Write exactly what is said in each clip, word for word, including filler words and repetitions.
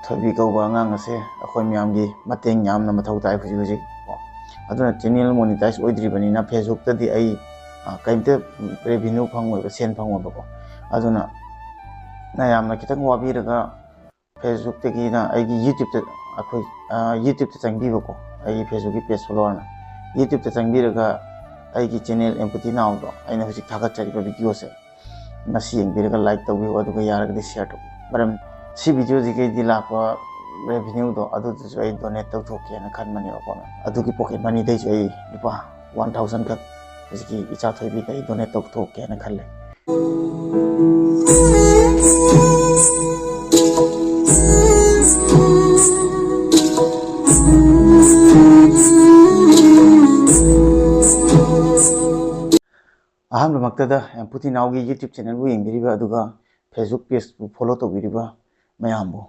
ꯊꯣꯏꯕꯤ ꯀꯧꯕ ꯑꯉꯥꯡ ꯑꯁꯦ ꯑꯩꯈꯣꯏ ꯃꯌꯥꯝꯒꯤ ꯃꯇꯦꯡ ꯌꯥꯝꯅ ꯃꯊꯧ ꯇꯥꯏ ꯍꯧꯖꯤꯛ ꯍꯧꯖꯤꯛ ꯀꯣ꯫ ꯑꯗꯨꯅ channel monetize ꯑꯣꯏꯗ꯭ꯔꯤꯕꯅꯤꯅ Facebook-ꯇꯗꯤ ꯑꯩ, ꯑ, ꯀꯩꯝꯇ revenue ꯐꯪꯉꯣꯏꯕ, ꯁꯦꯟ ꯐꯪꯉꯣꯏꯕꯀꯣ꯫ ꯑꯗꯨꯅ ꯃꯌꯥꯝꯅ ꯈꯤꯇꯪ ꯋꯥꯕꯤꯔꯒ Facebook-ꯇꯒꯤꯅ ꯑꯩꯒꯤ YouTube-ꯇ, ꯑꯩꯈꯣꯏ, ꯑ, YouTube-ꯇ ꯆꯪꯕꯤꯕꯀꯣ, ꯑꯩꯒꯤ Facebook-ꯀꯤ page follow-ꯅ꯫ YouTube-ꯇ ꯆꯪꯕꯤꯔꯒ ꯑꯩꯒꯤ channel ꯑꯦꯝꯄꯨꯇꯤ ꯅꯥꯎꯗꯣ, ꯑꯩꯅ ꯍꯧꯖꯤꯛ ꯊꯥꯒꯠꯆꯔꯤꯕ video-ꯁꯦ, ꯃꯁꯤ ꯌꯦꯡꯕꯤꯔꯒ like ꯇꯧꯕꯤꯌꯨ, ꯑꯗꯨꯒ ꯌꯥꯔꯒꯗꯤ share ꯇꯧꯕꯤꯌꯨ꯫ ꯃꯔꯝ, ꯁꯤ video-ꯁꯤꯗꯒꯤ ꯂꯥꯛꯄ revenue-ꯗꯣ ꯑꯗꯨꯗꯨꯁꯨ ꯑꯩ donate ꯇꯧꯊꯣꯛꯀꯦꯅ ꯈꯟꯕꯅꯦꯕꯀꯣ꯫ ꯑꯗꯨꯒꯤ pocket money-ꯗꯩꯁꯨ ꯑꯩ ꯂꯨꯄꯥ one thousand ꯈꯛ ꯍꯧꯖꯤꯛꯀꯤ ꯏꯆꯥ ꯊꯣꯏꯕꯤꯗ ꯑꯩ donate ꯇꯧꯊꯣꯛꯀꯦꯅ ꯈꯜꯂꯦ꯫ ꯑꯍꯥꯟꯕꯃꯛꯇꯗ ꯑꯦꯝꯄꯨꯇꯤ ꯅꯥꯎꯒꯤ YouTube channel-ꯕꯨ ꯌꯦꯡꯕꯤꯔꯤꯕ, ꯑꯗꯨꯒ Facebook page-ꯄꯨ follow ꯇꯧꯕꯤꯔꯤꯕ ꯃꯌꯥꯝꯕꯨ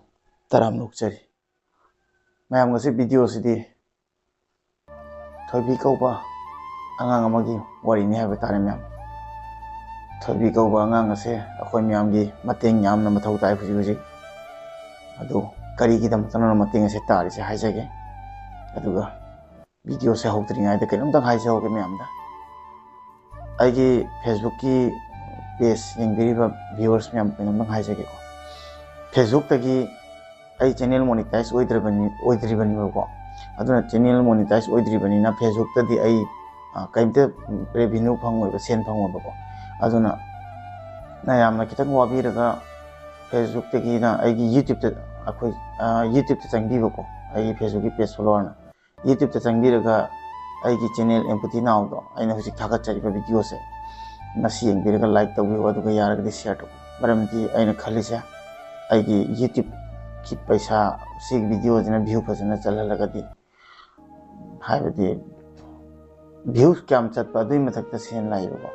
ꯇꯔꯥꯝꯅ ꯑꯣꯛꯆꯔꯤ꯫ ꯃꯌꯥꯝ, ꯉꯁꯤ video-ꯁꯤꯗꯤ ꯊꯣꯏꯕꯤ ꯀꯧꯕ ꯑꯉꯥꯡ ꯑꯃꯒꯤ ꯋꯥꯔꯤꯅꯤ ꯍꯥꯏꯕ ꯇꯥꯔꯦ, ꯃꯌꯥꯝ꯫ ꯊꯣꯏꯕꯤ ꯀꯧꯕ ꯑꯉꯥꯡ ꯑꯁꯦ ꯑꯩꯈꯣꯏ ꯃꯌꯥꯝꯒꯤ ꯃꯇꯦꯡ ꯌꯥꯝꯅ ꯃꯊꯧ ꯇꯥꯏ ꯍꯧꯖꯤꯛ ꯍꯧꯖꯤꯛ꯫ ꯑꯗꯨ ꯀꯔꯤꯒꯤꯗꯃꯛꯇꯅꯣ ꯃꯇꯦꯡ ꯑꯁꯦ ꯇꯥꯔꯤꯁꯦ ꯍꯥꯏꯖꯒꯦ꯫ ꯑꯗꯨꯒ video-ꯁꯦ ꯍꯧꯗ꯭ꯔꯤꯉꯩꯗ ꯀꯩꯅꯣꯝꯇꯪ ꯍꯥꯏꯖꯍꯧꯒꯦ ꯃꯌꯥꯝꯗ꯫ ꯑꯩꯒꯤ Facebook-ꯀꯤ page ꯌꯦꯡꯕꯤꯔꯤꯕ viewers ꯃꯌꯥꯝ, ꯀꯩꯅꯣꯝꯇꯪ ꯍꯥꯏꯖꯒꯦꯀꯣ꯫ Facebook-ꯇꯒꯤ ꯑꯩ channel monetize ꯑꯣꯏꯗ꯭ꯔꯕꯅꯤ, ꯑꯣꯏꯗ꯭ꯔꯤꯕꯅꯦꯕꯀꯣ꯫ ꯑꯗꯨꯅ channel monetize ꯑꯣꯏꯗ꯭ꯔꯤꯕꯅꯤꯅ Facebook-ꯇꯗꯤ ꯑꯩ, ꯑ, ꯀꯩꯝꯇ revenue ꯐꯪꯉꯣꯏꯕ, ꯁꯦꯟ ꯐꯪꯉꯣꯏꯕꯀꯣ꯫ ꯑꯗꯨꯅ ꯃꯌꯥꯝꯅ ꯈꯤꯇꯪ ꯋꯥꯕꯤꯔꯒ Facebook-ꯇꯒꯤꯅ ꯑꯩꯒꯤ YouTube-ꯇ, ꯑꯩꯈꯣꯏ, ꯑ, YouTube-ꯇ ꯆꯪꯕꯤꯕꯀꯣ, ꯑꯩꯒꯤ Facebook-ꯀꯤ page follow-ꯅ꯫ YouTube-ꯇ ꯆꯪꯕꯤꯔꯒ ꯑꯩꯒꯤ channel ꯑꯦꯝꯄꯨꯇꯤ ꯅꯥꯎꯗꯣ, ꯑꯩꯅ ꯍꯧꯖꯤꯛ ꯊꯥꯒꯠꯆꯔꯤꯕ video-ꯁꯦ, ꯃꯁꯤ ꯌꯦꯡꯕꯤꯔꯒ like ꯇꯧꯕꯤꯌꯨ, ꯑꯗꯨꯒ ꯌꯥꯔꯒꯗꯤ share ꯇꯧꯕꯤꯌꯨ꯫ ꯃꯔꯝꯗꯤ ꯑꯩꯅ ꯈꯜꯂꯤꯁꯦ, ꯑꯩꯒꯤ YouTube-ꯀꯤ ꯄꯩꯁꯥ, ꯁꯤꯒꯤ video-ꯁꯤꯅ view ꯐꯖꯅ ꯆꯠꯍꯜꯂꯒꯗꯤ, ꯍꯥꯏꯕꯗꯤ views ꯀꯌꯥꯝ ꯆꯠꯄ, ꯑꯗꯨꯒꯤ ꯃꯊꯛꯇ ꯁꯦꯟ ꯂꯥꯛꯏꯕꯀꯣ꯫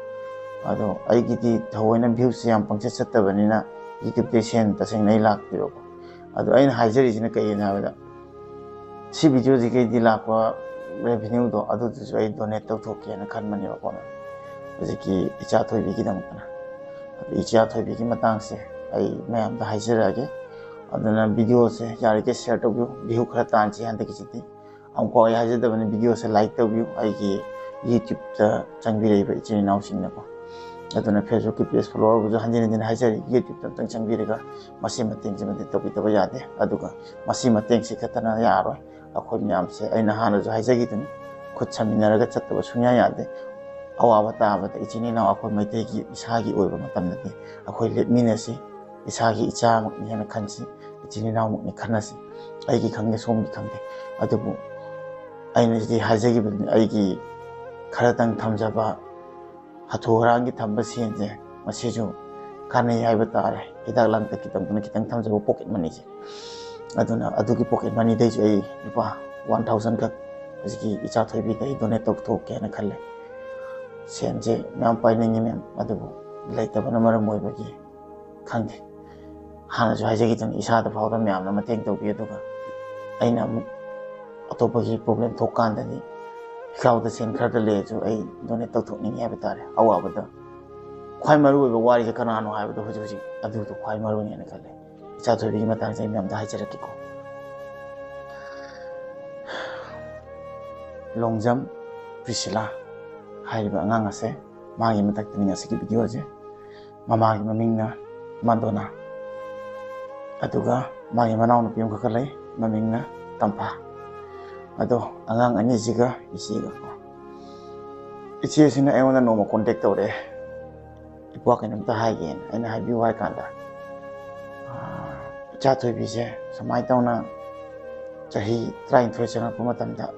ꯑꯗꯣ ꯑꯩꯒꯤꯗꯤ ꯊꯑꯣꯏꯅ views-ꯁꯦ ꯌꯥꯝ ꯄꯪꯆꯠ ꯆꯠꯇꯕꯅꯤꯅ YouTube-ꯇꯩ ꯁꯦꯟ ꯇꯁꯦꯡꯅ ꯑꯩ ꯂꯥꯛꯇꯦꯕꯀꯣ꯫ ꯑꯗꯣ ꯑꯩꯅ ꯍꯥꯏꯖꯔꯤꯁꯤꯅ ꯀꯩꯒꯤꯅꯣ ꯍꯥꯏꯕꯗ, ꯁꯤ video-ꯁꯤꯗꯒꯤ ꯂꯥꯛꯄ revenue-ꯗꯣ ꯑꯗꯨꯗꯨꯁꯨ ꯑꯩ donate ꯇꯧꯊꯣꯛꯀꯦꯅ ꯈꯟꯕꯅꯦꯕꯀꯣ꯫ ꯍꯧꯖꯤꯛꯀꯤ ꯏꯆꯥ ꯊꯣꯏꯕꯤꯒꯤꯗꯃꯛꯇꯅ꯫ ꯑꯗꯣ ꯏꯆꯥ ꯊꯣꯏꯕꯤꯒꯤ ꯃꯇꯥꯡꯁꯦ ꯑꯩ ꯃꯌꯥꯝꯗ ꯍꯥꯏꯖꯔꯛꯑꯒꯦ꯫ ꯑꯗꯨꯅ videoꯁꯦ ꯌꯥꯔꯤꯈꯩ share ꯇꯧꯕꯤꯌꯨ꯫ View ꯈꯔ ꯇꯥꯟꯁꯤ ꯍꯟꯗꯛꯀꯤꯁꯤꯗꯤ꯫ ꯑꯃꯨꯛꯐꯥꯎ ꯑꯩ ꯍꯥꯏꯖꯗꯕꯅꯤ, videoꯁꯦ like ꯇꯧꯕꯤꯌꯨ, ꯑꯩꯒꯤ YouTubeꯇ ꯆꯪꯕꯤꯔꯛꯏꯕ ꯏꯆꯤꯟ ꯏꯅꯥꯎꯁꯤꯡꯅꯀꯣ꯫ ꯑꯗꯨꯅ Facebookꯀꯤ page follow ꯇꯧꯕꯁꯨ ꯍꯟꯖꯤꯟ ꯍꯟꯖꯤꯟ ꯍꯥꯏꯖꯔꯤ, YouTubeꯇ ꯑꯝꯇꯪ ꯆꯪꯕꯤꯔꯒ ꯃꯁꯤ ꯃꯇꯦꯡꯁꯤꯃꯗꯤ ꯇꯧꯕꯤꯗꯕ ꯌꯥꯗꯦ꯫ ꯑꯗꯨꯒ ꯃꯁꯤ ꯃꯇꯦꯡꯁꯤ ꯈꯛꯇꯅ ꯌꯥꯔꯣꯏ꯫ ꯑꯩꯈꯣꯏ ꯃꯌꯥꯝꯁꯦ, ꯑꯩꯅ ꯍꯥꯟꯅꯁꯨ ꯍꯥꯏꯖꯈꯤꯗꯨꯅꯤ, ꯈꯨꯠ ꯁꯝꯅꯔꯒ ꯆꯠꯇꯕ ꯁꯨꯡꯌꯥ ꯌꯥꯗꯦ꯫ ꯑꯋꯥꯕ ꯇꯥꯕꯗ ꯏꯆꯤꯟ ꯏꯅꯥꯎ ꯑꯩꯈꯣꯏ ꯃꯩꯇꯩꯒꯤ ꯏꯁꯥꯒꯤ ꯑꯣꯏꯕ ꯃꯇꯝꯗꯗꯤ ꯑꯩꯈꯣꯏ ꯂꯦꯞꯃꯤꯟꯅꯁꯤ, ꯏꯁꯥꯒꯤ ꯏꯆꯥꯃꯛꯅꯤ ꯍꯥꯏꯅ ꯈꯟꯁꯤ, ꯏꯆꯤꯟ ꯏꯅꯥꯎꯃꯛꯅꯤ ꯈꯟꯅꯁꯤ꯫ ꯑꯩꯒꯤ ꯈꯪꯗꯦ, ꯁꯣꯝꯒꯤ ꯈꯪꯗꯦ, ꯑꯗꯨꯕꯨ ꯑꯩꯅ ꯁꯤꯗꯤ ꯍꯥꯏꯖꯈꯤꯕꯗꯨꯅꯤ, ꯑꯩꯒꯤ ꯈꯔꯇꯪ ꯊꯝꯖꯕ ꯍꯥꯊꯨ ꯍꯥꯔꯥꯡꯒꯤ ꯊꯝꯕ ꯁꯦꯟꯁꯦ ꯃꯁꯤꯁꯨ ꯀꯥꯟꯅꯩ ꯍꯥꯏꯕ ꯇꯥꯔꯦ꯫ ꯍꯤꯗꯥꯛ ꯂꯥꯡꯊꯛꯀꯤ ꯇꯧꯗꯅ ꯈꯤꯇꯪ ꯊꯝꯖꯕ pocket moneyꯁꯦ, ꯑꯗꯨꯅ ꯑꯗꯨꯒꯤ pocket moneyꯗꯩꯁꯨ ꯑꯩ ꯂꯨꯄꯥ one thousand ꯈꯛ ꯍꯧꯖꯤꯛꯀꯤ ꯏꯆꯥ ꯊꯣꯏꯕꯤꯗ ꯑꯩ donate ꯇꯧꯊꯣꯛꯀꯦꯅ ꯈꯜꯂꯦ꯫ ꯁꯦꯟꯁꯦ ꯃꯌꯥꯝ ꯄꯥꯏꯅꯤꯡꯉꯤ ꯃꯌꯥꯝ, ꯑꯗꯨꯕꯨ ꯂꯩꯇꯕꯅ ꯃꯔꯝ ꯑꯣꯏꯕꯒꯤ ꯈꯪꯗꯦ꯫ ꯍꯥꯟꯅꯁꯨ ꯍꯥꯏꯖꯈꯤꯗꯨꯅꯤ, ꯏꯁꯥꯗ ꯐꯥꯎꯗ ꯃꯌꯥꯝꯅ ꯃꯇꯦꯡ ꯇꯧꯕꯤ, ꯑꯗꯨꯒ ꯑꯩꯅ ꯑꯃꯨꯛ ꯑꯇꯣꯞꯄꯒꯤ problem ꯊꯣꯛꯀꯥꯟꯗꯗꯤ ꯏꯈꯥꯎꯗ ꯁꯦꯟ ꯈꯔꯗ ꯂꯩꯔꯁꯨ ꯑꯩ donate ꯇꯧꯊꯣꯛꯅꯤꯡꯉꯤ ꯍꯥꯏꯕ ꯇꯥꯔꯦ꯫ ꯑꯋꯥꯕꯗ ꯈ꯭ꯋꯥꯏ ꯃꯔꯨꯑꯣꯏꯕ ꯋꯥꯔꯤꯁꯦ ꯀꯅꯥꯅꯣ ꯍꯥꯏꯕꯗꯣ ꯍꯧꯖꯤꯛ ꯍꯧꯖꯤꯛ ꯑꯗꯨꯗꯣ ꯈ꯭ꯋꯥꯏ ꯃꯔꯨꯅꯦꯅ ꯈꯜꯂꯦ꯫ ꯏꯆꯥ ꯊꯣꯏꯕꯤꯒꯤ ꯃꯇꯥꯡꯁꯦ ꯑꯩ ꯃꯌꯥꯝꯗ ꯍꯥꯏꯖꯔꯛꯀꯦꯀꯣ꯫ ꯂꯣꯡꯖꯝ ꯄ꯭ꯔꯤꯁꯤꯂꯥ ꯍꯥꯏꯔꯤꯕ ꯑꯉꯥꯡ ꯑꯁꯦ, ꯃꯥꯒꯤ ꯃꯊꯛꯇꯅꯤ ꯉꯁꯤꯒꯤ videoꯁꯦ꯫ ꯃꯃꯥꯒꯤ ꯃꯃꯤꯡꯅ ꯃꯟꯗꯣꯅꯥ, ꯑꯗꯨꯒ ꯃꯥꯒꯤ ꯃꯅꯥꯎꯅꯨꯄꯤ ꯑꯃꯈꯛꯀ ꯂꯩ, ꯃꯃꯤꯡꯅ ꯇꯝꯐꯥ꯫ ꯑꯗꯣ ꯑꯉꯥꯡ ꯑꯅꯤꯁꯤꯒ ꯏꯆꯦꯒ ꯀꯣ, ꯏꯆꯦꯁꯤꯅ ꯑꯩꯉꯣꯟꯗ ꯅꯣꯡꯃ contact ꯇꯧꯔꯛꯑꯦ꯫ "ꯏꯄ꯭ꯋꯥ, ꯀꯩꯅꯣꯝꯇ ꯍꯥꯏꯒꯦꯅ" ꯑꯩꯅ "ꯍꯥꯏꯕꯤꯌꯨ" ꯍꯥꯏ ꯀꯥꯟꯗ, "ꯑꯥ, ꯏꯆꯥ ꯊꯣꯏꯕꯤꯁꯦ ꯁꯨꯃꯥꯏꯅ ꯇꯧꯅ ꯆꯍꯤ ꯇꯔꯥꯅꯤꯊꯣꯏ ꯆꯪꯉꯛꯄ ꯃꯇꯝꯗ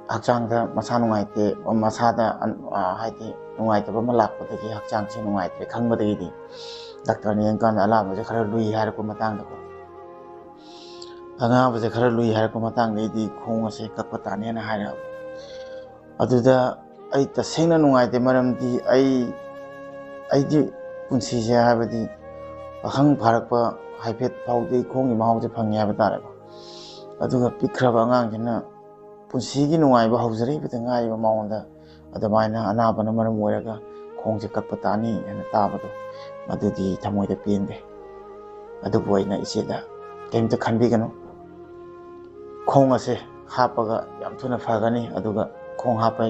ꯍꯛꯆꯥꯡꯗ ꯃꯁꯥ ꯅꯨꯡꯉꯥꯏꯇꯦ, ꯃꯁꯥꯗ, ꯑ, ꯍꯥꯏꯗꯤ ꯅꯨꯡꯉꯥꯏꯇꯕ ꯑꯃ ꯂꯥꯛꯄꯗꯒꯤ ꯍꯛꯆꯥꯡꯁꯦ ꯅꯨꯡꯉꯥꯏꯇ꯭ꯔꯦ ꯈꯪꯕꯗꯒꯤꯗꯤ ꯗꯥꯛꯇꯔꯅ ꯌꯦꯡꯀꯥꯟꯗ ꯑꯅꯥꯕꯁꯦ ꯈꯔ ꯂꯨꯏ ꯍꯥꯏꯔꯛꯄ ꯃꯇꯥꯡꯗꯀꯣ, ꯑꯅꯥꯕꯁꯦ ꯈꯔ ꯂꯨꯏ ꯍꯥꯏꯔꯛꯄ ꯃꯇꯥꯡꯗꯩꯗꯤ ꯈꯣꯡ ꯑꯁꯦ ꯀꯛꯄ ꯇꯥꯅꯦꯅ ꯍꯥꯏꯔꯛꯑꯕ꯫ ꯑꯗꯨꯗ ꯑꯩ ꯇꯁꯦꯡꯅ ꯅꯨꯡꯉꯥꯏꯇꯦ, ꯃꯔꯝꯗꯤ ꯑꯩ, ꯑꯩꯗꯤ ꯄꯨꯟꯁꯤꯁꯦ, ꯍꯥꯏꯕꯗꯤ ꯄꯥꯈꯪ ꯐꯥꯔꯛꯄ ꯍꯥꯏꯐꯦꯠ ꯐꯥꯎꯗꯤ ꯈꯣꯡꯒꯤ ꯃꯍꯥꯎꯁꯦ ꯐꯪꯉꯦ ꯍꯥꯏꯕ ꯇꯥꯔꯦꯀꯣ꯫ ꯑꯗꯨꯒ ꯄꯤꯛꯈ꯭ꯔꯕ ꯑꯉꯥꯡꯁꯤꯅ ꯄꯨꯟꯁꯤꯒꯤ ꯅꯨꯡꯉꯥꯏꯕ ꯍꯧꯖꯔꯛꯏꯕꯗ ꯉꯥꯏꯔꯤꯕ ꯃꯉꯣꯟꯗ ꯑꯗꯨꯃꯥꯏꯅ ꯑꯅꯥꯕꯅ ꯃꯔꯝ ꯑꯣꯏꯔꯒ ꯈꯣꯡꯁꯦ ꯀꯛꯄ ꯇꯥꯅꯤ ꯍꯥꯏꯅ ꯇꯥꯕꯗꯣ, ꯃꯗꯨꯗꯤ ꯊꯃꯣꯏꯗ ꯄꯦꯟꯗꯦ꯫ ꯑꯗꯨꯕꯨ ꯑꯩꯅ ꯏꯆꯦꯗ ꯀꯔꯤꯝꯇ ꯈꯟꯕꯤꯒꯅꯨ, ꯈꯣꯡ ꯑꯁꯦ ꯍꯥꯞꯄꯒ ꯌꯥꯝ ꯊꯨꯅ ꯐꯒꯅꯤ, ꯑꯗꯨꯒ ꯈꯣꯡ ꯍꯥꯞꯄ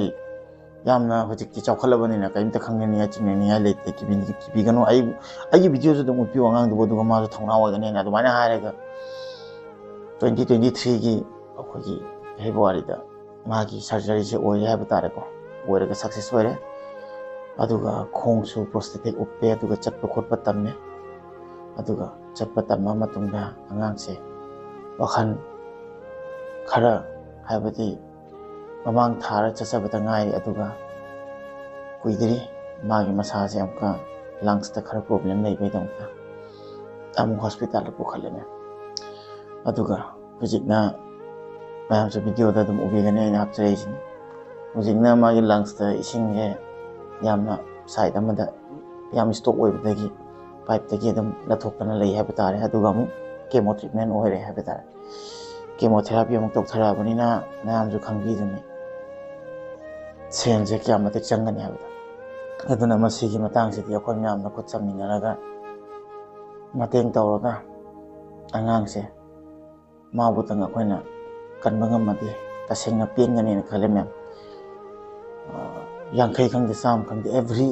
ꯌꯥꯝꯅ ꯍꯧꯖꯤꯛꯇꯤ ꯆꯥꯎꯈꯠꯂꯕꯅꯤꯅ ꯀꯔꯤꯝꯇ ꯈꯪꯅꯤꯡꯉꯥꯏ ꯆꯤꯡꯅꯅꯤꯡꯉꯥꯏ ꯂꯩꯇꯦ, ꯀꯤꯕꯤꯅꯤꯡ- ꯀꯤꯕꯤꯒꯅꯨ꯫ ꯑꯩ, ꯑꯩꯒꯤ ꯚꯤꯗꯤꯑꯣꯁꯨ ꯑꯗꯨꯝ ꯎꯠꯄꯤꯌꯨ ꯑꯉꯥꯡꯗꯨꯕꯨ, ꯑꯗꯨꯒ ꯃꯥꯁꯨ ꯊꯧꯅꯥ ꯑꯣꯏꯒꯅꯦꯅ ꯑꯗꯨꯃꯥꯏꯅ ꯍꯥꯏꯔꯒ twenty twenty threeꯒꯤ ꯑꯩꯈꯣꯏꯒꯤ ꯐꯦꯕ꯭ꯔꯨꯋꯥꯔꯤꯗ ꯃꯥꯒꯤ ꯁꯔꯖꯔꯤꯁꯦ ꯑꯣꯏꯔꯦ ꯍꯥꯏꯕ ꯇꯥꯔꯦꯀꯣ, ꯑꯣꯏꯔꯒ ꯁꯛꯁꯦꯁ ꯑꯣꯏꯔꯦ꯫ ꯑꯗꯨꯒ ꯈꯣꯡꯁꯨ ꯄ꯭ꯔꯣꯁꯊꯦꯇꯤꯛ ꯎꯞꯄꯦ, ꯑꯗꯨꯒ ꯆꯠꯄ ꯈꯣꯠꯄ ꯇꯝꯃꯦ꯫ ꯑꯗꯨꯒ ꯆꯠꯄ ꯇꯝꯃ ꯃꯇꯨꯡꯗ ꯑꯉꯥꯡꯁꯦ ꯋꯥꯈꯜ ꯈꯔ, ꯍꯥꯏꯕꯗꯤ ꯃꯃꯥꯡ ꯊꯥꯔ ꯆꯠꯆꯕꯗ ꯉꯥꯏꯔꯤ, ꯑꯗꯨꯒ ꯀꯨꯏꯗ꯭ꯔꯤ ꯃꯥꯒꯤ ꯃꯁꯥꯁꯦ ꯑꯃꯨꯛꯀ ꯂꯪꯁꯇ ꯈꯔ ꯄ꯭ꯔꯣꯕ꯭ꯂꯦꯝ ꯂꯩꯕꯩꯗꯃꯛꯇ ꯑꯃꯨꯛ ꯍꯣꯁꯄꯤꯇꯥꯜꯗ ꯄꯨꯈꯠꯂꯦ꯫ ꯑꯗꯨꯒ ꯍꯧꯖꯤꯛꯅ ꯃꯌꯥꯝꯁꯨ ꯚꯤꯗꯤꯑꯣꯗ ꯑꯗꯨꯝ ꯎꯕꯤꯒꯅꯤ ꯑꯩꯅ ꯍꯥꯞꯆꯔꯛꯏꯁꯤꯅꯤ꯫ ꯍꯧꯖꯤꯛꯅ ꯃꯥꯒꯤ ꯂꯪꯁꯇ ꯏꯁꯤꯡꯁꯦ ꯌꯥꯝꯅ ꯁꯥꯏꯠ ꯑꯃꯗ ꯌꯥꯝ ꯏꯁꯇꯣꯛ ꯑꯣꯏꯕꯗꯒꯤ ꯄꯥꯏꯞꯇꯒꯤ ꯑꯗꯨꯝ ꯂꯧꯊꯣꯛꯇꯅ ꯂꯩ ꯍꯥꯏꯕ ꯇꯥꯔꯦ꯫ ꯑꯗꯨꯒ ꯑꯃꯨꯛ ꯀꯦꯃꯣ ꯇ꯭ꯔꯤꯠꯃꯦꯟ ꯑꯣꯏꯔꯦ ꯍꯥꯏꯕ ꯇꯥꯔꯦ꯫ ꯀꯦꯃꯣꯊꯦꯔꯥꯄꯤ ꯑꯃꯨꯛ ꯇꯧꯊꯔꯛꯑꯕꯅꯤꯅ ꯃꯌꯥꯝꯁꯨ ꯈꯪꯕꯤꯗꯨꯅꯤ ꯁꯦꯜꯁꯦ ꯀꯌꯥꯝ ꯃꯇꯤꯛ ꯆꯪꯒꯅꯤ ꯍꯥꯏꯕꯗꯣ꯫ ꯑꯗꯨꯅ ꯃꯁꯤꯒꯤ ꯃꯇꯥꯡꯁꯤꯗꯤ ꯑꯩꯈꯣꯏ ꯃꯌꯥꯝꯅ ꯈꯨꯠ ꯆꯪꯃꯤꯟꯅꯔꯒ ꯃꯇꯦꯡ ꯇꯧꯔꯒ ꯑꯉꯥꯡꯁꯦ ꯃꯥꯕꯨꯇꯪ ꯑꯩꯈꯣꯏꯅ ꯀꯟꯕ ꯉꯝꯃꯗꯤ ꯇꯁꯦꯡꯅ ꯄꯦꯟꯒꯅꯦꯅ ꯈꯜꯂꯦ ꯃꯌꯥꯝ꯫ ꯑ, ꯌꯥꯡꯈꯩ ꯈꯪꯗꯦ, ꯆꯥꯝꯃ ꯈꯪꯗꯦ, ꯑꯦꯚ꯭ꯔꯤ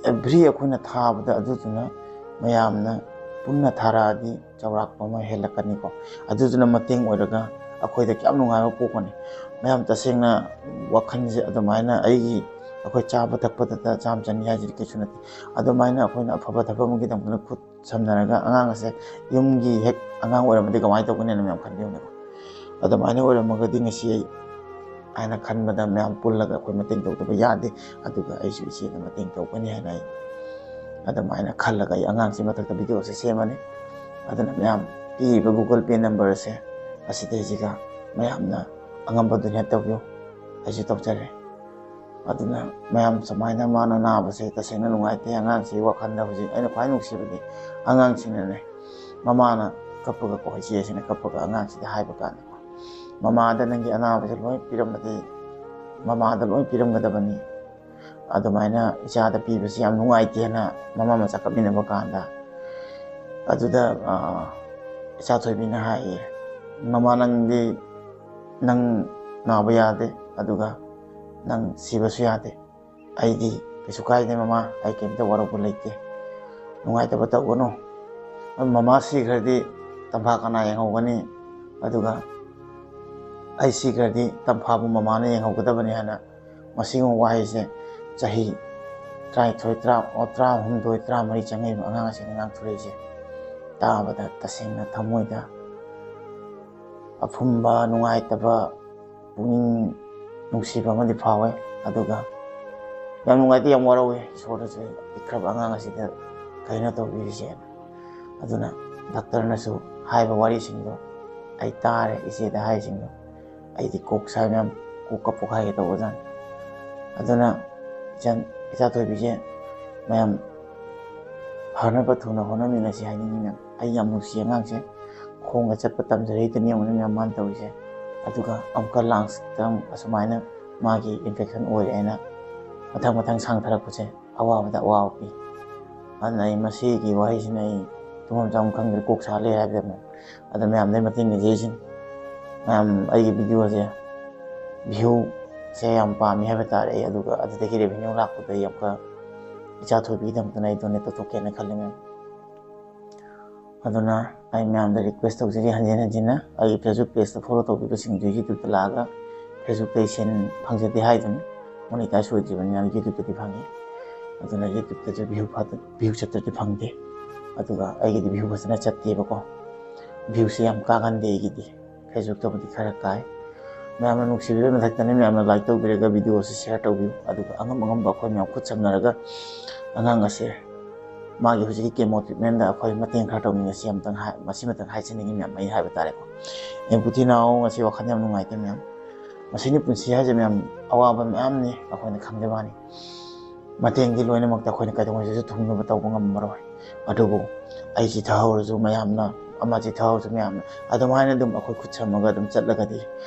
ꯑꯦꯚ꯭ꯔꯤ ꯑꯩꯈꯣꯏꯅ ꯊꯥꯕꯗ ꯑꯗꯨꯗꯨꯅ ꯃꯌꯥꯝꯅ ꯄꯨꯟꯅ ꯊꯥꯔꯛꯑꯗꯤ ꯆꯥꯎꯔꯥꯛꯄ ꯑꯃ ꯍꯦꯜꯂꯛꯀꯅꯤꯀꯣ꯫ ꯑꯗꯨꯗꯨꯅ ꯃꯇꯦꯡ ꯑꯣꯏꯔꯒ ꯑꯩꯈꯣꯏꯗ ꯀꯌꯥꯝ ꯅꯨꯡꯉꯥꯏꯕ ꯄꯣꯛꯀꯅꯤ꯫ ꯃꯌꯥꯝ ꯇꯁꯦꯡꯅ ꯋꯥꯈꯜꯁꯦ ꯑꯗꯨꯃꯥꯏꯅ ꯑꯩꯒꯤ, ꯑꯩꯈꯣꯏ ꯆꯥꯕ ꯊꯛꯄꯗꯇ ꯆꯥꯝꯃ ꯆꯅꯤ ꯍꯥꯏꯁꯤꯗꯤ ꯀꯩꯁꯨ ꯅꯠꯇꯦ꯫ ꯑꯗꯨꯃꯥꯏꯅ ꯑꯩꯈꯣꯏꯅ ꯑꯐꯕ ꯊꯕꯛ ꯑꯃꯒꯤꯗꯃꯛꯇ ꯈꯨꯠ ꯁꯝꯅꯔꯒ ꯑꯉꯥꯡ ꯑꯁꯦ ꯌꯨꯝꯒꯤ ꯍꯦꯛ ꯑꯉꯥꯡ ꯑꯣꯏꯔꯝꯃꯗꯤ ꯀꯃꯥꯏꯅ ꯇꯧꯒꯅꯤꯅ ꯃꯌꯥꯝ ꯈꯟꯕꯤꯌꯨꯅꯦꯀꯣ꯫ ꯑꯗꯨꯃꯥꯏꯅ ꯑꯣꯏꯔꯝꯃꯒꯗꯤ ꯉꯁꯤ ꯑꯩ ꯍꯥꯏꯅ ꯈꯟꯕꯗ ꯃꯌꯥꯝ ꯄꯨꯜꯂꯒ ꯑꯩꯈꯣꯏ ꯃꯇꯦꯡ ꯇꯧꯗꯕ ꯌꯥꯗꯦ꯫ ꯑꯗꯨꯒ ꯑꯩꯁꯨ ꯏꯆꯦꯗ ꯃꯇꯦꯡ ꯇꯧꯒꯅꯤ ꯍꯥꯏꯅ ꯑꯩ ꯑꯗꯨꯃꯥꯏꯅ ꯈꯜꯂꯒ ꯑꯩ ꯑꯉꯥꯡꯁꯤ ꯃꯊꯛꯇ ꯚꯤꯗꯤꯑꯣꯁꯦ ꯁꯦꯝꯃꯅꯤ꯫ ꯑꯗꯨꯅ ꯃꯌꯥꯝ ꯄꯤꯔꯤꯕ Google Pay number ꯑꯁꯦ ꯑꯁꯤꯗꯩꯁꯤꯒ ꯃꯌꯥꯝꯅ ꯑꯉꯝꯕ donate ꯇꯧꯕꯤꯌꯨ꯫ ꯑꯩꯁꯨ ꯇꯧꯖꯔꯦ꯫ ꯑꯗꯨꯅ ꯃꯌꯥꯝ ꯁꯨꯃꯥꯏꯅ ꯃꯥꯅ ꯅꯥꯕꯁꯦ ꯇꯁꯦꯡꯅ ꯅꯨꯡꯉꯥꯏꯇꯦ꯫ ꯑꯉꯥꯡꯁꯤ ꯋꯥꯈꯜꯗ ꯍꯧꯖꯤꯛ ꯑꯩꯅ ꯈ꯭ꯋꯥꯏ ꯅꯨꯡꯁꯤꯕꯗꯤ ꯑꯉꯥꯡꯁꯤꯡꯅꯅꯦ, ꯃꯃꯥꯅ ꯀꯞꯄꯒꯀꯣ, ꯏꯆꯦꯁꯤꯅ ꯀꯞꯄꯒ ꯑꯉꯥꯡꯁꯤꯗ ꯍꯥꯏꯕ ꯀꯥꯟꯗ ꯃꯃꯥꯗ ꯅꯪꯒꯤ ꯑꯅꯥꯕꯁꯦ ꯂꯣꯏ ꯄꯤꯔꯝꯃꯗꯤ ꯃꯃꯥꯗ ꯂꯣꯏ ꯄꯤꯔꯝꯒꯗꯕꯅꯤ꯫ ꯑꯗꯨꯃꯥꯏꯅ ꯏꯆꯥꯗ ꯄꯤꯕꯁꯤ ꯌꯥꯝ ꯅꯨꯡꯉꯥꯏꯇꯦꯅ ꯃꯃꯥ ꯃꯆꯥ ꯀꯞꯃꯤꯟꯅꯕ ꯀꯥꯟꯗ ꯑꯗꯨꯗ, ꯑ, ꯏꯆꯥ ꯊꯣꯏꯕꯤꯅ ꯍꯥꯏꯌꯦ, "ꯃꯃꯥ, ꯅꯪꯗꯤ, ꯅꯪ ꯅꯥꯕ ꯌꯥꯗꯦ, ꯑꯗꯨꯒ ꯅꯪ ꯁꯤꯕꯁꯨ ꯌꯥꯗꯦ꯫ ꯑꯩꯗꯤ ꯀꯩꯁꯨ ꯀꯥꯏꯗꯦ ꯃꯃꯥ, ꯑꯩ ꯀꯩꯝꯇ ꯋꯥꯔꯧꯕ ꯂꯩꯇꯦ꯫ ꯅꯨꯡꯉꯥꯏꯇꯕ ꯇꯧꯒꯅꯨ꯫ ꯃꯃꯥ ꯁꯤꯈ꯭ꯔꯗꯤ ꯇꯝꯐꯥ ꯀꯅꯥ ꯌꯦꯡꯍꯧꯒꯅꯤ? ꯑꯗꯨꯒ ꯑꯩ ꯁꯤꯈ꯭ꯔꯗꯤ ꯇꯝꯐꯥꯕꯨ ꯃꯃꯥꯅ ꯌꯦꯡꯍꯧꯒꯗꯕꯅꯤ" ꯍꯥꯏꯅ ꯃꯁꯤꯒꯨꯝꯕ ꯋꯥꯍꯩꯁꯦ ꯆꯍꯤ ꯇꯔꯥꯅꯤꯊꯣꯏ, ꯇꯔꯥ, ꯑꯣ, ꯇꯔꯥꯍꯨꯝꯗꯣꯏ, ꯇꯔꯥꯃꯔꯤ ꯆꯪꯉꯛꯏꯕ ꯑꯉꯥꯡ ꯑꯁꯤꯅ ꯉꯥꯡꯊꯣꯔꯛꯏꯁꯦ꯫ ꯇꯥꯕꯗ ꯇꯁꯦꯡꯅ ꯊꯃꯣꯏꯗ ꯑꯐꯨꯝꯕ, ꯅꯨꯡꯉꯥꯏꯇꯕ, ꯄꯨꯛꯅꯤꯡ ꯅꯨꯡꯁꯤꯕ ꯑꯃꯗꯤ ꯐꯥꯎꯋꯦ꯫ ꯑꯗꯨꯒ ꯌꯥꯝ ꯅꯨꯡꯉꯥꯏꯇꯦ, ꯌꯥꯝ ꯋꯥꯔꯧꯋꯦ꯫ ꯏꯁꯣꯔꯗꯁꯨ ꯑꯩ ꯄꯤꯛꯈ꯭ꯔꯕ ꯑꯉꯥꯡ ꯑꯁꯤꯗ ꯀꯩꯅꯣ ꯇꯧꯕꯤꯔꯤꯁꯦꯅ꯫ ꯑꯗꯨꯅ ꯗꯥꯛꯇꯔꯅꯁꯨ ꯍꯥꯏꯕ ꯋꯥꯔꯤꯁꯤꯡꯗꯣ ꯑꯩ ꯇꯥꯔꯦ, ꯏꯆꯦꯗ ꯍꯥꯏꯔꯤꯁꯤꯡꯗꯣ꯫ ꯑꯩꯗꯤ ꯀꯣꯛ ꯁꯥꯏ ꯃꯌꯥꯝ, ꯀꯣꯛꯀ ꯄꯣꯛꯈꯥꯏꯒꯦ ꯇꯧꯕꯖꯥꯠꯅꯤ꯫ ꯑꯗꯨꯅ ꯏꯆꯟ, ꯏꯆꯥ ꯊꯣꯏꯕꯤꯁꯦ ꯃꯌꯥꯝ ꯐꯅꯕ ꯊꯨꯅ ꯍꯣꯠꯅꯃꯤꯟꯅꯁꯤ ꯍꯥꯏꯅꯤꯡꯉꯤ ꯃꯌꯥꯝ꯫ ꯑꯩ ꯌꯥꯝ ꯅꯨꯡꯁꯤ ꯑꯉꯥꯡꯁꯦ, ꯈꯣꯡꯒ ꯆꯠꯄ ꯇꯝꯖꯔꯛꯏꯗꯅꯤ ꯌꯦꯡꯉꯨꯅꯦ ꯃꯌꯥꯝ ꯃꯥꯅ ꯇꯧꯔꯤꯁꯦ꯫ ꯑꯗꯨꯒ ꯑꯃꯨꯛꯀ ꯂꯪꯁꯇ ꯑꯃꯨꯛ ꯑꯁꯨꯃꯥꯏꯅ ꯃꯥꯒꯤ ꯏꯟꯐꯦꯛꯁꯟ ꯑꯣꯏꯔꯦꯅ ꯃꯊꯪ ꯃꯊꯪ ꯁꯥꯡꯊꯔꯛꯄꯁꯦ ꯑꯋꯥꯕꯗ ꯑꯋꯥꯕ ꯄꯤ꯫ ꯑꯗꯨꯅ ꯑꯩ ꯃꯁꯤꯒꯤ ꯋꯥꯍꯩꯁꯤꯅ ꯑꯩ ꯇꯨꯝꯐꯝ ꯆꯥꯐꯝ ꯈꯪꯗ꯭ꯔꯦ, ꯀꯣꯛ ꯁꯥ ꯂꯩꯔꯦ ꯍꯥꯏꯕꯗ ꯑꯃꯨꯛ꯫ ꯑꯗꯣ ꯃꯌꯥꯝꯗꯩ ꯃꯇꯦꯡ ꯅꯤꯖꯔꯤꯁꯤꯅꯤ꯫ ꯃꯌꯥꯝ ꯑꯩꯒꯤ ꯚꯤꯗꯤꯑꯣꯁꯦ, ꯚ꯭ꯌꯨꯁꯦ ꯌꯥꯝ ꯄꯥꯝꯃꯤ ꯍꯥꯏꯕ ꯇꯥꯔꯦ ꯑꯩ, ꯑꯗꯨꯒ ꯑꯗꯨꯗꯒꯤ ꯔꯦꯚꯤꯅ꯭ꯌꯨ ꯂꯥꯛꯄꯗꯣ ꯑꯩ ꯑꯃꯨꯛꯀ ꯏꯆꯥ ꯊꯣꯏꯕꯤꯒꯤꯗꯃꯛꯇꯅ ꯑꯩ ꯗꯣꯅꯦꯠ ꯇꯧꯊꯣꯛꯀꯦꯅ ꯈꯜꯂꯤ ꯃꯌꯥꯝ꯫ ꯑꯗꯨꯅ ꯑꯩ ꯃꯌꯥꯝꯗ ꯔꯤꯀ꯭ꯋꯦꯁ ꯇꯧꯖꯔꯤ ꯍꯟꯖꯤꯟ ꯍꯟꯖꯤꯟꯅ, ꯑꯩꯒꯤ ꯐꯦꯁꯕꯨꯛ ꯄꯦꯖꯇ ꯐꯣꯂꯣ ꯇꯧꯕꯤꯕꯁꯤꯡꯗꯨ ꯌꯨꯇ꯭ꯌꯨꯕꯇ ꯂꯥꯛꯑꯒ, ꯐꯦꯁꯕꯨꯛꯇ ꯑꯩ ꯁꯦꯟ ꯐꯪꯖꯗꯦ ꯍꯥꯏꯗꯨꯅꯤ, ꯃꯣꯅꯤꯇꯥꯏꯁ ꯑꯣꯏꯗ꯭ꯔꯤꯕꯅꯤꯅ ꯌꯨꯇ꯭ꯌꯨꯕꯇꯗꯤ ꯐꯪꯉꯤ꯫ ꯑꯗꯨꯅ ꯌꯨꯇ꯭ꯌꯨꯕꯇꯁꯨ ꯚ꯭ꯌꯨ ꯐ-, ꯚ꯭ꯌꯨ ꯆꯠꯇ꯭ꯔꯗꯤ ꯐꯪꯗꯦ꯫ ꯑꯗꯨꯒ ꯑꯩꯒꯤꯗꯤ ꯚ꯭ꯌꯨ ꯐꯖꯅ ꯆꯠꯇꯦꯕꯀꯣ, ꯚ꯭ꯌꯨꯁꯦ ꯌꯥꯝ ꯀꯥꯒꯟꯗꯦ ꯑꯩꯒꯤꯗꯤ꯫ ꯐꯦꯁꯕꯨꯛꯇꯕꯨꯗꯤ ꯈꯔ ꯀꯥꯏ꯫ ꯃꯌꯥꯝꯅ ꯅꯨꯡꯁꯤꯕꯤꯕꯒꯤ ꯃꯊꯛꯇꯅꯤ, ꯃꯌꯥꯝꯅ ꯂꯥꯏꯛ ꯇꯧꯕꯤꯔꯒ ꯚꯤꯗꯤꯑꯣ ꯑꯁꯤ ꯁꯤꯌꯥꯔ ꯇꯧꯕꯤꯌꯨ꯫ ꯑꯗꯨꯒ ꯑꯉꯝ ꯑꯉꯝꯕ ꯑꯩꯈꯣꯏ ꯃꯌꯥꯝ ꯈꯨꯠ ꯁꯝꯅꯔꯒ ꯑꯉꯥꯡ ꯑꯁꯦ ꯃꯥꯒꯤ ꯍꯧꯖꯤꯛꯀꯤ ꯀꯦꯃꯣ ꯇ꯭ꯔꯤꯠꯃꯦꯟꯗ ꯑꯩꯈꯣꯏ ꯃꯇꯦꯡ ꯈꯔ ꯇꯧꯃꯤꯟꯅꯁꯤ ꯑꯃꯇꯪ ꯍꯥꯏ-, ꯃꯁꯤꯃꯇꯪ ꯍꯥꯏꯖꯅꯤꯡꯉꯤ ꯃꯌꯥꯝ, ꯑꯩ ꯍꯥꯏꯕ ꯇꯥꯔꯦꯀꯣ꯫ ꯑꯦꯝꯄꯨꯊꯤ ꯅꯥꯎ, ꯉꯁꯤ ꯋꯥꯈꯜ ꯌꯥꯝ ꯅꯨꯡꯉꯥꯏꯇꯦ ꯃꯌꯥꯝ꯫ ꯃꯁꯤꯅꯤ ꯄꯨꯟꯁꯤ ꯍꯥꯏꯁꯦ ꯃꯌꯥꯝ, ꯑꯋꯥꯕ ꯃꯌꯥꯝꯅꯤ ꯑꯩꯈꯣꯏꯅ ꯈꯪꯗꯕ ꯋꯥꯅꯤ꯫ ꯃꯇꯦꯡꯗꯤ ꯂꯣꯏꯅꯃꯛꯇ ꯑꯩꯈꯣꯏꯅ ꯀꯩꯗꯧꯉꯩꯗꯁꯨ ꯊꯨꯡꯅꯕ ꯇꯧꯕ ꯉꯝꯃꯔꯣꯏ꯫ ꯑꯗꯨꯕꯨ ꯑꯩ ꯆꯤꯊꯍꯧꯔꯁꯨ ꯃꯌꯥꯝꯅ, ꯑꯃ ꯆꯤꯊꯍꯧꯔꯁꯨ ꯃꯌꯥꯝꯅ, ꯑꯗꯨꯃꯥꯏꯅ ꯑꯗꯨꯝ ꯑꯩꯈꯣꯏ ꯈꯨꯠ ꯁꯝꯃꯒ ꯑꯗꯨꯝ ꯆꯠꯂꯒꯗꯤ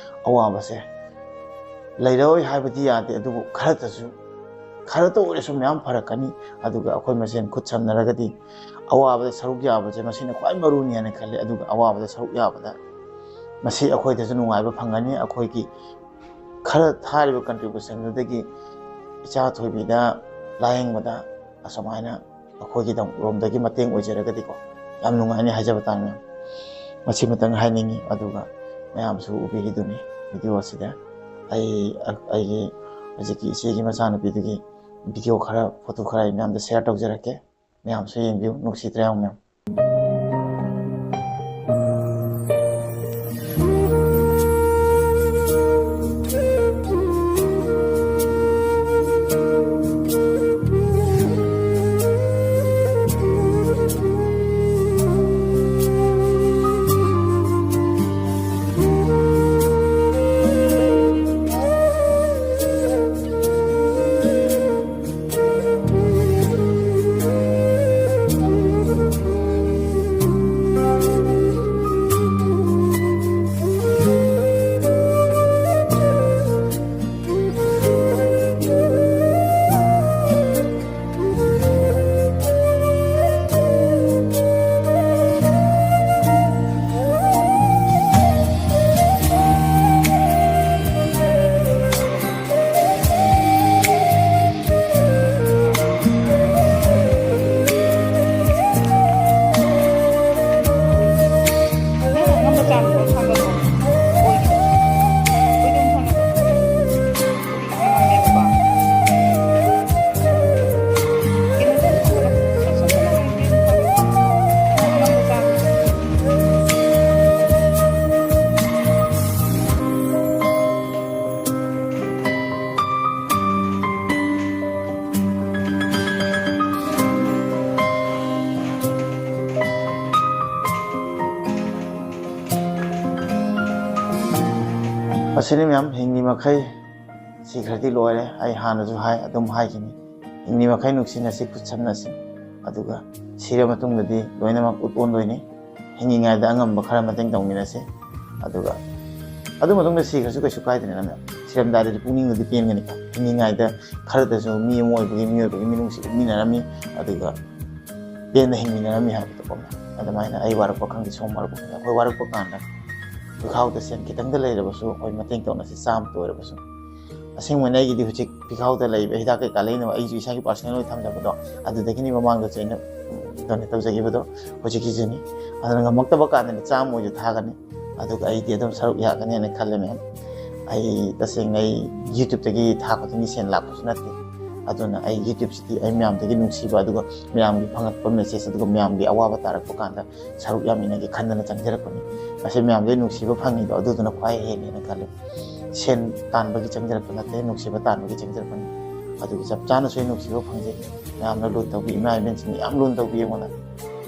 ꯑꯋꯥꯕꯁꯦ ꯂꯩꯔꯣꯏ ꯍꯥꯏꯕꯗꯤ ꯌꯥꯗꯦ, ꯑꯗꯨꯕꯨ ꯈꯔꯇꯁꯨ ꯈꯔꯇ ꯑꯣꯏꯔꯁꯨ ꯃꯌꯥꯝ ꯐꯔꯛꯀꯅꯤ꯫ ꯑꯗꯨꯒ ꯑꯩꯈꯣꯏ ꯃꯁꯦꯟ ꯈꯨꯠ ꯁꯝꯅꯔꯒꯗꯤ ꯑꯋꯥꯕꯗ ꯁꯔꯨꯛ ꯌꯥꯕꯁꯦ ꯃꯁꯤꯅ ꯈ꯭ꯋꯥꯏ ꯃꯔꯨꯅꯤ ꯍꯥꯏꯅ ꯈꯜꯂꯦ꯫ ꯑꯗꯨꯒ ꯑꯋꯥꯕꯗ ꯁꯔꯨꯛ ꯌꯥꯕꯗ ꯃꯁꯤ ꯑꯩꯈꯣꯏꯗꯁꯨ ꯅꯨꯡꯉꯥꯏꯕ ꯐꯪꯒꯅꯤ꯫ ꯑꯩꯈꯣꯏꯒꯤ ꯈꯔ ꯊꯥꯔꯤꯕ contributionꯗꯨꯗꯒꯤ ꯏꯆꯥ ꯊꯣꯏꯕꯤꯗ ꯂꯥꯌꯦꯡꯕꯗ ꯑꯁꯨꯃꯥꯏꯅ ꯑꯩꯈꯣꯏꯒꯤꯗꯃꯛ ꯔꯣꯝꯗꯒꯤ ꯃꯇꯦꯡ ꯑꯣꯏꯖꯔꯒꯗꯤꯀꯣ, ꯌꯥꯝ ꯅꯨꯡꯉꯥꯏꯅꯤ ꯍꯥꯏꯖꯕ ꯇꯥꯔꯦ ꯃꯌꯥꯝ꯫ ꯃꯁꯤꯃꯇꯪ ꯍꯥꯏꯅꯤꯡꯉꯤ꯫ ꯑꯗꯨꯒ ꯃꯌꯥꯝꯁꯨ ꯎꯕꯤꯔꯤꯗꯨꯅꯤ video ꯑꯁꯤꯗ ꯑꯩ, ꯑꯩꯒꯤ ꯍꯧꯖꯤꯛꯀꯤ ꯏꯆꯦꯒꯤ ꯃꯆꯥꯅꯨꯄꯤꯗꯨꯒꯤ video ꯈꯔ, photo ꯈꯔ ꯑꯩ ꯃꯌꯥꯝꯗ share ꯇꯧꯖꯔꯛꯀꯦ꯫ ꯃꯌꯥꯝꯁꯨ ꯌꯦꯡꯕꯤꯌꯨ, ꯅꯨꯡꯁꯤꯗ꯭ꯔꯥ ꯌꯦꯡꯉꯨ ꯃꯌꯥꯝ꯫ ꯃꯁꯤꯅꯤ ꯃꯌꯥꯝ, ꯍꯤꯡꯂꯤ ꯃꯈꯩ ꯁꯤꯈ꯭ꯔꯗꯤ ꯂꯣꯏꯔꯦ꯫ ꯑꯩ ꯍꯥꯟꯅꯁꯨ ꯍꯥꯏ, ꯑꯗꯨꯝ ꯍꯥꯏꯈꯤꯅꯤ, ꯍꯤꯡꯂꯤ ꯃꯈꯩ ꯅꯨꯡꯁꯤꯅꯁꯤ, ꯈꯨꯠꯁꯝꯅꯁꯤ꯫ ꯑꯗꯨꯒ ꯁꯤꯔ ꯃꯇꯨꯡꯗꯗꯤ ꯂꯣꯏꯅꯃꯛ ꯎꯠ ꯑꯣꯟꯗꯣꯏꯅꯤ꯫ ꯍꯤꯡꯂꯤꯉꯩꯗ ꯑꯉꯝꯕ ꯈꯔ ꯃꯇꯦꯡ ꯇꯧꯃꯤꯟꯅꯁꯤ꯫ ꯑꯗꯨꯒ ꯑꯗꯨ ꯃꯇꯨꯡꯗ ꯁꯤꯈ꯭ꯔꯁꯨ ꯀꯩꯁꯨ ꯀꯥꯏꯗ꯭ꯔꯦꯅ ꯃꯌꯥꯝ꯫ ꯁꯤꯔꯝꯗꯥꯏꯗꯗꯤ ꯄꯨꯛꯅꯤꯡꯗꯗꯤ ꯄꯦꯟꯒꯅꯤꯀꯣ꯫ ꯍꯤꯡꯂꯤꯉꯩꯗ ꯈꯔꯗꯁꯨ ꯃꯤ ꯑꯃ ꯑꯣꯏꯕꯒꯤ, ꯃꯤꯑꯣꯏꯕꯒꯤ ꯃꯤꯅꯨꯡꯁꯤ ꯎꯠꯃꯤꯟꯅꯔꯝꯃꯤ, ꯑꯗꯨꯒ ꯄꯦꯟꯅ ꯍꯤꯡꯃꯤꯟꯅꯔꯝꯃꯤ ꯍꯥꯏꯕꯗꯣꯀꯣ ꯃꯌꯥꯝ꯫ ꯑꯗꯨꯃꯥꯏꯅ ꯑꯩ ꯋꯥꯔꯛꯄ ꯈꯪꯗꯦ, ꯁꯣꯝ ꯋꯥꯔꯛꯄ ꯈꯪꯗꯦ, ꯑꯩꯈꯣꯏ ꯋꯥꯔꯛꯄ ꯀꯥꯟꯗ ꯄꯤꯈꯥꯎꯗ ꯁꯦꯟ ꯈꯤꯇꯪꯗ ꯂꯩꯔꯕꯁꯨ ꯑꯩꯈꯣꯏ ꯃꯇꯦꯡ ꯇꯧꯅꯁꯤ, ꯆꯥꯝꯃꯇ ꯑꯣꯏꯔꯕꯁꯨ꯫ ꯑꯁꯦꯡꯕꯅꯤ ꯑꯩꯒꯤꯗꯤ ꯍꯧꯖꯤꯛ ꯄꯤꯈꯥꯎꯗ ꯂꯩꯕ ꯍꯤꯗꯥꯛ ꯀꯩꯀꯥ ꯂꯩꯅꯕ ꯑꯩꯁꯨ ꯏꯁꯥꯒꯤ personal ꯑꯣꯏꯅ ꯊꯝꯖꯕꯗꯣ, ꯑꯗꯨꯗꯒꯤꯅꯤ ꯃꯃꯥꯡꯗꯁꯨ ꯑꯩꯅ donate ꯇꯧꯖꯈꯤꯕꯗꯣ꯫ ꯍꯧꯖꯤꯛꯀꯤꯁꯤꯅꯤ꯫ ꯑꯗꯨꯅ ꯉꯝꯃꯛꯇꯕ ꯀꯥꯟꯗꯗꯤ ꯆꯥꯝꯃ ꯑꯣꯏꯁꯨ ꯊꯥꯒꯅꯤ, ꯑꯗꯨꯒ ꯑꯩꯗꯤ ꯑꯗꯨꯝ ꯁꯔꯨꯛ ꯌꯥꯒꯅꯦꯅ ꯈꯜꯂꯦ ꯃꯌꯥꯝ꯫ ꯑꯩ ꯇꯁꯦꯡꯅ ꯑꯩ YouTube-ꯇꯒꯤ ꯊꯥ ꯈꯨꯗꯤꯡꯒꯤ ꯁꯦꯟ ꯂꯥꯛꯄꯁꯨ ꯅꯠꯇꯦ꯫ ꯑꯗꯨꯅ ꯑꯩ YouTube-ꯁꯤꯗꯤ ꯑꯩ ꯃꯌꯥꯝꯗꯒꯤ ꯅꯨꯡꯁꯤꯕ, ꯑꯗꯨꯒ ꯃꯌꯥꯝꯒꯤ ꯐꯪꯉꯛꯄ message, ꯑꯗꯨꯒ ꯃꯌꯥꯝꯒꯤ ꯑꯋꯥꯕ ꯇꯥꯔꯛꯄ ꯀꯥꯟꯗ ꯁꯔꯨꯛ ꯌꯥꯃꯤꯟꯅꯒꯦ ꯈꯟꯗꯅ ꯆꯪꯖꯔꯛꯄꯅꯤ꯫ ꯃꯁꯤ ꯃꯌꯥꯝꯗꯒꯤ ꯅꯨꯡꯁꯤꯕ ꯐꯪꯉꯤꯗꯣ ꯑꯗꯨꯗꯨꯅ ꯈ꯭ꯋꯥꯏ ꯍꯦꯜꯂꯦꯅ ꯈꯜꯂꯦ꯫ ꯁꯦꯟ ꯇꯥꯟꯕꯒꯤ ꯆꯪꯖꯔꯛꯄ ꯅꯠꯇꯦ, ꯅꯨꯡꯁꯤꯕ ꯇꯥꯟꯕꯒꯤ ꯆꯪꯖꯔꯛꯄꯅꯤ꯫ ꯑꯗꯨꯒꯤ ꯆꯞ ꯆꯥꯅꯁꯨ ꯑꯩ ꯅꯨꯡꯁꯤꯕ ꯐꯪꯖꯩ꯫ ꯃꯌꯥꯝꯅ ꯂꯨꯅ ꯇꯧꯕꯤ, ꯏꯃꯥ ꯏꯕꯦꯟꯁꯤꯡꯅ ꯌꯥꯝ ꯂꯨꯅ ꯇꯧꯕꯤ ꯑꯩꯉꯣꯟꯗ꯫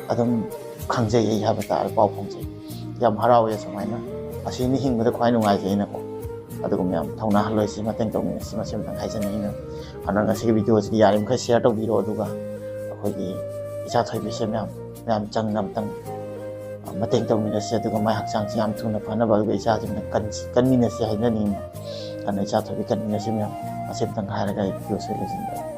ꯑꯗꯨꯝ ꯈꯪꯖꯩ ꯑꯩ ꯍꯥꯏꯕ ꯇꯥꯔꯦ, ꯄꯥꯎ ꯐꯪꯖꯩ꯫ ꯌꯥꯝ ꯍꯔꯥꯎꯋꯦ ꯑꯁꯨꯃꯥꯏꯅ꯫ ꯑꯁꯤꯅꯤ ꯍꯤꯡꯕꯗ ꯈ꯭ꯋꯥꯏ ꯅꯨꯡꯉꯥꯏꯖꯩꯅꯀꯣ꯫ ꯑꯗꯨꯒ ꯃꯌꯥꯝ ꯊꯧꯅꯥ ꯍꯜꯂꯣꯏꯁꯤ, ꯃꯇꯦꯡ ꯇꯧꯃꯤꯟꯅꯁꯤ, ꯃꯁꯤ ꯑꯃꯇꯪ ꯍꯥꯏꯖꯅꯤꯡꯉꯤ ꯃꯌꯥꯝ꯫ ꯑꯗꯨꯅ ꯉꯁꯤꯒꯤ video-ꯁꯤꯗꯤ ꯌꯥꯔꯤꯃꯈꯩ share ꯇꯧꯕꯤꯔꯣ, ꯑꯗꯨꯒ ꯑꯩꯈꯣꯏꯒꯤ ꯏꯆꯥ ꯊꯣꯏꯕꯤꯁꯦ ꯃꯌꯥꯝ, ꯃꯌꯥꯝ ꯆꯪꯅ ꯑꯃꯇꯪ ꯃꯇꯦꯡ ꯇꯧꯃꯤꯟꯅꯁꯤ, ꯑꯗꯨꯒ ꯃꯥꯏ ꯍꯛꯆꯥꯡꯁꯤ ꯌꯥꯝ ꯊꯨꯅ ꯐꯅꯕ, ꯑꯗꯨꯒ ꯏꯆꯥꯁꯤꯡꯅ ꯀꯟ-, ꯀꯟꯃꯤꯟꯅꯁꯤ ꯍꯥꯏꯖꯅꯤꯡꯉꯤ꯫ ꯑꯗꯨꯅ ꯏꯆꯥ ꯊꯣꯏꯕꯤ ꯀꯟꯃꯤꯟꯅꯁꯤ ꯃꯌꯥꯝ꯫ ꯃꯁꯤ ꯑꯃꯇꯪ ꯍꯥꯏꯔꯒ ꯑꯩ video-ꯁꯦ ꯂꯣꯏꯁꯤꯟꯖꯔꯒꯦ꯫